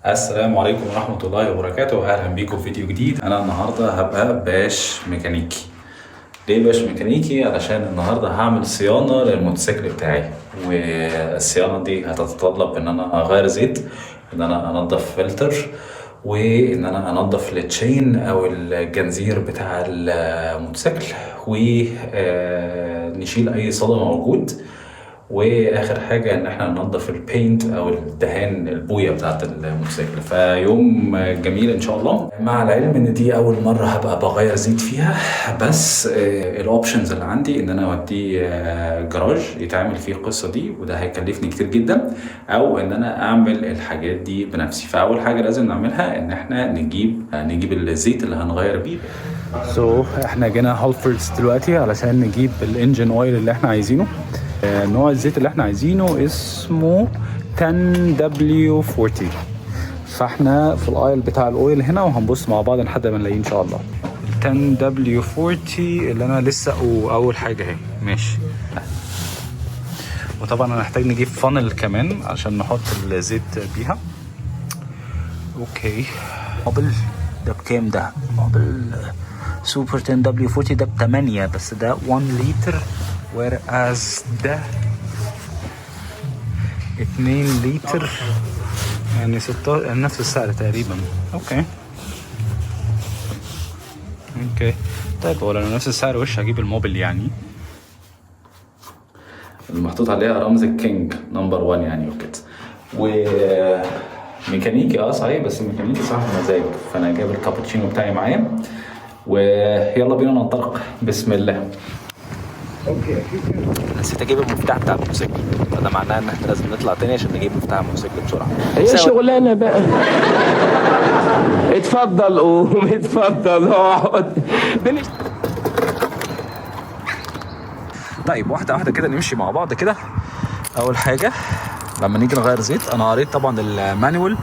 السلام عليكم ورحمة الله وبركاته. أهلا بيكم في فيديو جديد. أنا النهاردة هبقى باش ميكانيكي. ليه باش ميكانيكي؟ علشان النهاردة هعمل صيانة للموتوسيكل بتاعي، والصيانة دي هتتطلب إن أنا أغير زيت، إن أنا أنضف فلتر، وإن أنا أنضف ال chain أو الجنزير بتاع الموتوسيكل، ونشيل أي صدى موجود، واخر حاجة ان احنا ننظف ال paint او الدهان، البويه بتاعت الموتوسيكل. فيوم جميل ان شاء الله، مع العلم ان دي اول مرة هبقى بغير زيت فيها. بس ال options اللي عندي ان انا اوديه جراج يتعمل فيه القصة دي، وده هيكلفني كتير جدا، او ان انا اعمل الحاجات دي بنفسي. فاول حاجة لازم نعملها ان احنا نجيب الزيت اللي هنغير بيه. so, احنا جينا Halfords دلوقتي علشان نجيب ال engine oil اللي احنا عايزينه. نوع الزيت اللي احنا عايزينه اسمه 10W40. فاحنا في ال aisle بتاع ال oil هنا، وهنبص مع بعض لحد ما نلاقيه ان شاء الله. 10W40 اللي انا لسه اول حاجة اهي، ماشي. وطبعا هنحتاج نجيب funnel كمان عشان نحط الزيت بيها. okay، Mobil ده بكام ده؟ Mobil Super 10W40 ده ب 8، بس ده 1 لتر، whereas ده 2 لتر، يعني 16، يعني نفس السعر تقريبا. okay، طيب هو لو نفس السعر وش هجيب ال Mobil، يعني المحطوط عليها رمز ال king number 1 يعني وكده. و ميكانيكي صحيح، بس ميكانيكي صاحب مزاج. فانا جايب الكابتشينو بتاعي معايا، ويلا بينا ننطلق، بسم الله. نسيت اجيب المفتاح بتاع الموتوسيكل، فده معناه ان احنا لازم نطلع تاني عشان نجيب مفتاح الموتوسيكل بسرعه. هي شغلانة بقى. اتفضل قوم، اتفضل اقعد. طيب، واحدة واحدة كده نمشي مع بعض كده. اول حاجة لما نيجي نغير زيت، انا قريت طبعا ال manual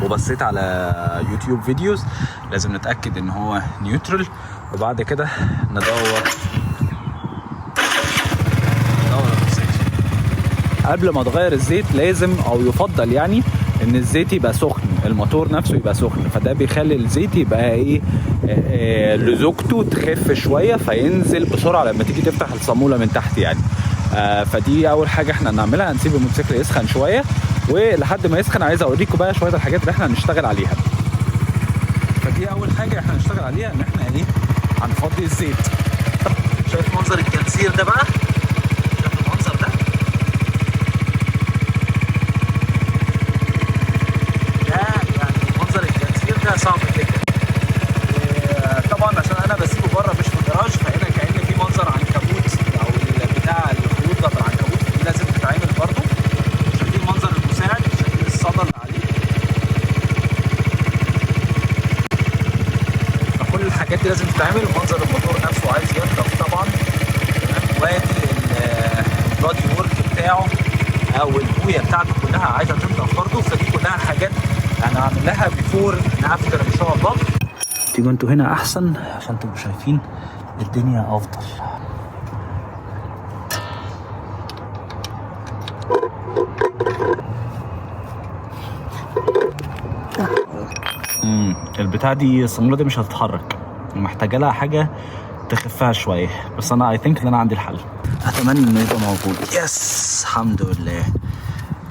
وبصيت على YouTube videos، لازم نتاكد ان هو neutral، وبعد كده ندور الموتوسيكل. قبل ما تغير الزيت لازم او يفضل يعني ان الزيت يبقى سخن، الموتور نفسه يبقى سخن، فده بيخلي الزيت يبقى ايه لزوجته تخف شويه، فينزل بسرعة لما تيجي تفتح الصاموله من تحت يعني. فدي اول حاجة احنا هنعملها، هنسيب الموتوسيكل يسخن شويه، ولحد ما يسخن عايز اوريكم بقى شوية الحاجات اللي احنا هنشتغل عليها. فدي اول حاجة احنا هنشتغل عليها، ان احنا ايه هنفضي الزيت. شايف منظر الجنزير ده بقى؟ شايف المنظر ده؟ ده يعني منظر الجنزير ده صعب جدا. طبعا عشان انا بسيبه بره مش في الجراج، فهنا كأن في منظر عنكبوت او بتاع الخيوط بتاعت العنكبوت دي لازم تتعمل برضه. شايفين منظر المساعد؟ شايفين الصدى اللي عليه؟ فكل الحاجات دي لازم تتعمل. منظر الموتور نفسه عايز ينضف طبعا، تمام. وادي ال body work بتاعه او البويه بتاعته كلها عايزه تنضف برضه. فدي كلها حاجات انا هعمل لها before after ان شاء الله. تيجوا انتوا هنا احسن عشان تبقوا شايفين الدنيا افضل. البتاع دي، الصاموله دي مش هتتحرك، محتاجه لها حاجة تخفها شويه، بس انا I think ان انا عندي الحل. اتمنى انه يبقى موجود. yes، الحمد لله،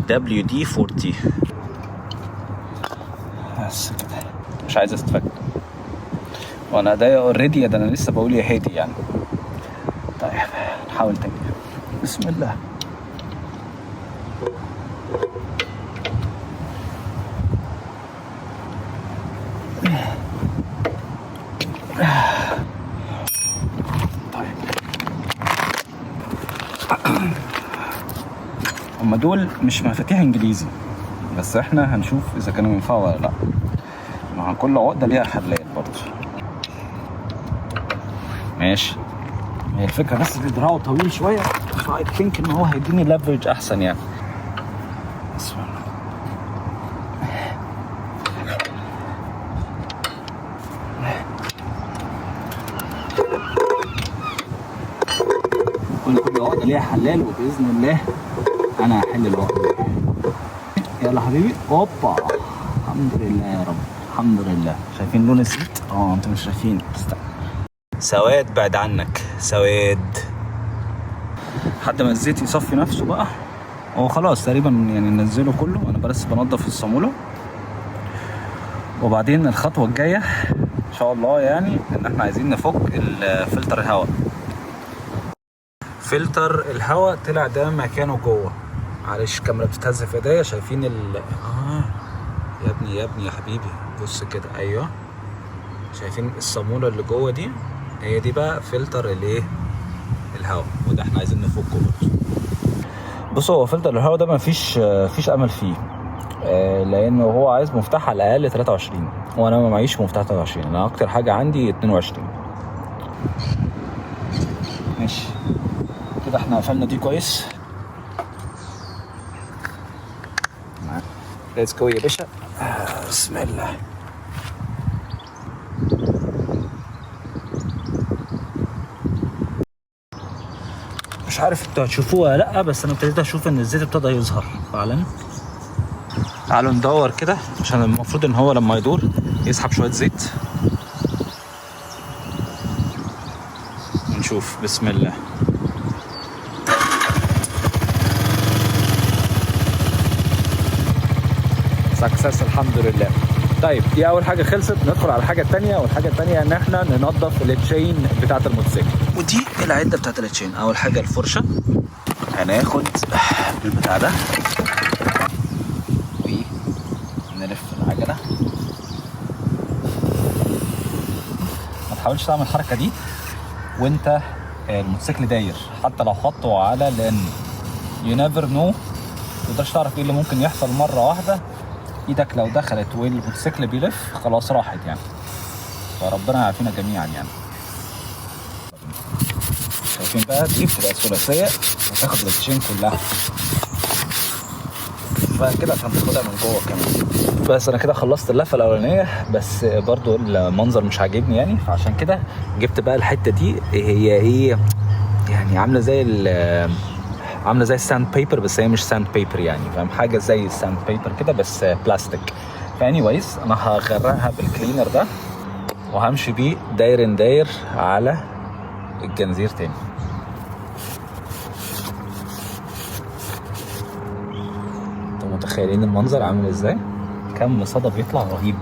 WD 40. بس كده مش عايز استفك، وانا ايديا already، ده انا لسه بقول يا هادي يعني. طيب نحاول تاني، بسم الله. طيب هما دول مش مفاتيح انجليزي، بس احنا هنشوف اذا كانوا ينفعوا ولا لا. مع كل عقده ليها حلال برضه. ماشي، هي الفكرة بس في دراعه طويل شويه، ف I think ان هو هيديني leverage احسن يعني. بسم الله. كل عقده ليها حلال، وباذن الله انا هحل العقدة دي. يلا حبيبي، اوبا. الحمد لله يا رب، الحمد لله. شايفين لون الزيت؟ انتوا مش شايفين. استنى. سواد بعد عنك، سواد. لحد ما الزيت يصفي نفسه بقى. هو خلاص تقريبا يعني نزله كله. انا بس بنضف الصامولة، وبعدين الخطوة الجاية ان شاء الله يعني ان احنا عايزين نفك فلتر الهواء. فلتر الهواء طلع ده مكانه جوه. معلش الكاميرا بتتهز في ايديا. شايفين ال يا ابني يا ابني يا حبيبي، بص كده. ايوه، شايفين الصامولة اللي جوه دي؟ هي دي بقى فلتر الايه؟ الهواء، وده احنا عايزين نفكه برضه. بصوا، هو فلتر الهواء ده مفيش امل فيه، لانه هو عايز مفتاح على الاقل 23، وانا ما معيش مفتاح 23، انا اكتر حاجة عندي 22. ماشي كده احنا قفلنا دي كويس. let's go يا باشا. بسم الله. مش عارف انتوا هتشوفوها ولا لا، بس انا ابتديت اشوف ان الزيت ابتدى يظهر فعلا. تعالوا ندور كده، عشان المفروض ان هو لما يدور يسحب شوية زيت. ونشوف. بسم الله. success، الحمد لله. طيب دي اول حاجة خلصت. ندخل على الحاجة الثانية، والحاجة الثانية ان احنا ننظف ال chain بتاعه الموتوسيكل. ودي العدة بتاعه ال chain. اول حاجة الفرشة، هناخد البتاع ده ونلف العجلة. ما تحاولش تعمل الحركة دي وانت الموتوسيكل داير، حتى لو حطه على، لان you never know، متقدرش تعرف ايه اللي ممكن يحصل مرة واحدة. ايدك لو دخلت والموتوسيكل بيلف خلاص راحت يعني، فربنا يعافينا جميعا يعني. شايفين بقى دي بتبقى ثلاثية وتاخد ال chain كلها بقى كده عشان تاخدها من جوه كمان. بس انا كده خلصت اللفة الاولانية، بس برضو المنظر مش عاجبني يعني، فعشان كده جبت بقى الحتة دي. هي ايه يعني؟ عامله زي ال sandpaper، بس هي مش sandpaper يعني، فاهم؟ حاجة زي ال sandpaper كده بس بلاستيك. ف anyways انا هغرقها بال cleaner ده وهمشي بيه داير داير على الجنزير تاني. انتوا متخيلين المنظر عامل ازاي؟ كم صدى بيطلع رهيب.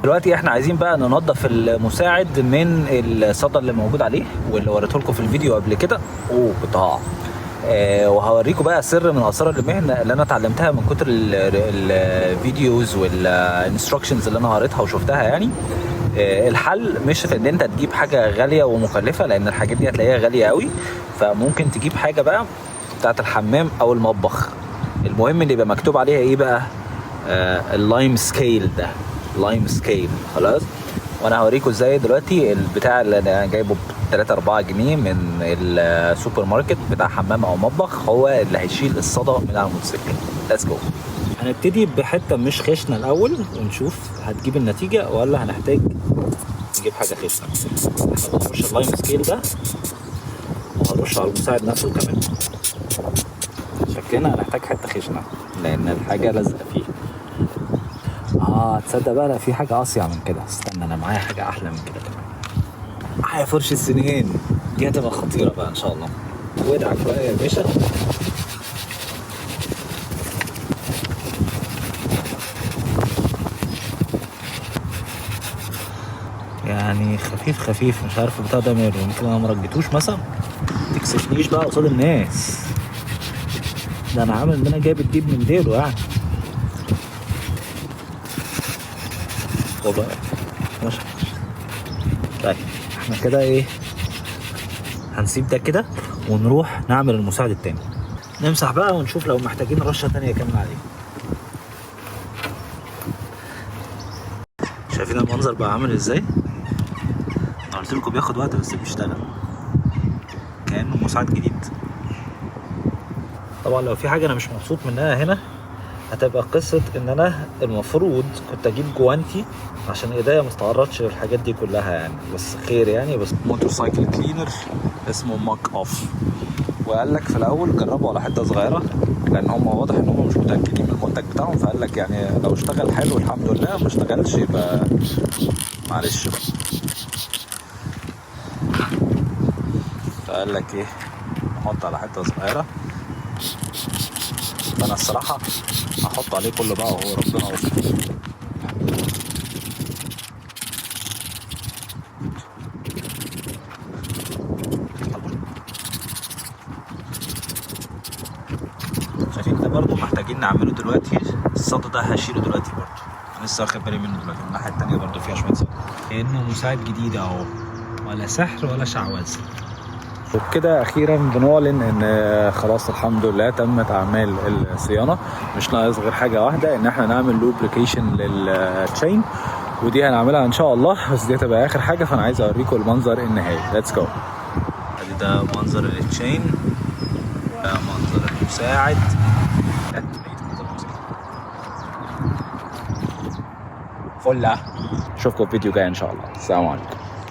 دلوقتي احنا عايزين بقى ننظف المساعد من الصدى اللي موجود عليه واللي وريته لكم في الفيديو قبل كده. اوه قطاع. وهوريكم بقى سر من اسرار المهنة اللي انا اتعلمتها من كتر ال videos وال instructions اللي انا قريتها وشفتها يعني. الحل مش في ان انت تجيب حاجة غالية ومكلفه، لان الحاجات دي هتلاقيها غالية قوي. فممكن تجيب حاجة بقى بتاعت الحمام او المطبخ، المهم اللي يبقى مكتوب عليها ايه بقى؟ ال lime scale ده، lime scale. خلاص، وانا هوريكم ازاي دلوقتي البتاع اللي انا جايبه ب 3 4 جنيه من السوبر ماركت بتاع حمام او مطبخ هو اللي هيشيل الصدى من على الموتوسيكل. let's go. هنبتدي بحته مش خشنه الاول ونشوف هتجيب النتيجة ولا هنحتاج نجيب حاجة خشنه. احنا بنرش ال lime scale ده وهنرش على المساعد نفسه كمان. شكلنا هنحتاج حتة خشنه لان الحاجة لازقه فيه. تصدق بقى لا في حاجة اصيع من كده. استنى انا معايا حاجة احلى من كده كمان، معايا فرشه سنان، دي هتبقى خطيرة بقى ان شاء الله. وادعك بقى يا باشا. يعني خفيف خفيف، مش عارف البتاع ده ماله، يمكن انا ما رجيتوش مثلا. ما تكسفنيش بقى قصاد الناس، ده انا عامل ان انا جايب الديب من ديله يعني. والله ماشي. طيب احنا كده ايه، هنسيب ده كده ونروح نعمل المساعد التاني. نمسح بقى ونشوف لو محتاجين رشة تانية كمان عليه. شايفين المنظر بقى عامل ازاي؟ انا قلت لكم بياخد وقت بس بيشتغل كأنه مساعد جديد. طبعا لو في حاجة انا مش مبسوط منها هنا هتبقى قصة ان انا المفروض كنت اجيب جوانتي عشان ايديا ما تتعرضش للحاجات دي كلها يعني، بس خير يعني. بس motorcycle cleaner اسمه Muc Off، وقال لك في الاول جربوا على حتة صغيرة لان هم واضح ان هم مش متاكدين من المنتج بتاعهم، فقال لك يعني لو اشتغل حلو الحمد لله، ما اشتغلش يبقى معلش بقى. فقال لك ايه، نحط على حتة صغيرة. فانا الصراحة هحط عليه كله بقى وهو ربنا يستر. شايفين ده برضو محتاجين نعمله دلوقتي، الصدى ده هشيله دلوقتي برضو، انا لسه واخد بالي منه دلوقتي. الناحية التانية برضو فيها شوية صدى، كانه مساعد جديد اهو، ولا سحر ولا شعوذه. وبكده اخيرا بنعلن ان خلاص الحمد لله تمت اعمال الصيانة، مش ناقص غير حاجة واحدة، ان احنا نعمل lubrication لل chain، ودي هنعملها ان شاء الله، بس دي هتبقى اخر حاجة. فانا عايز اوريكم المنظر النهائي. let's go. ادي ده منظر ال chain، ده منظر المساعد. فله. اشوفكم في فيديو جاي ان شاء الله. السلام عليكم.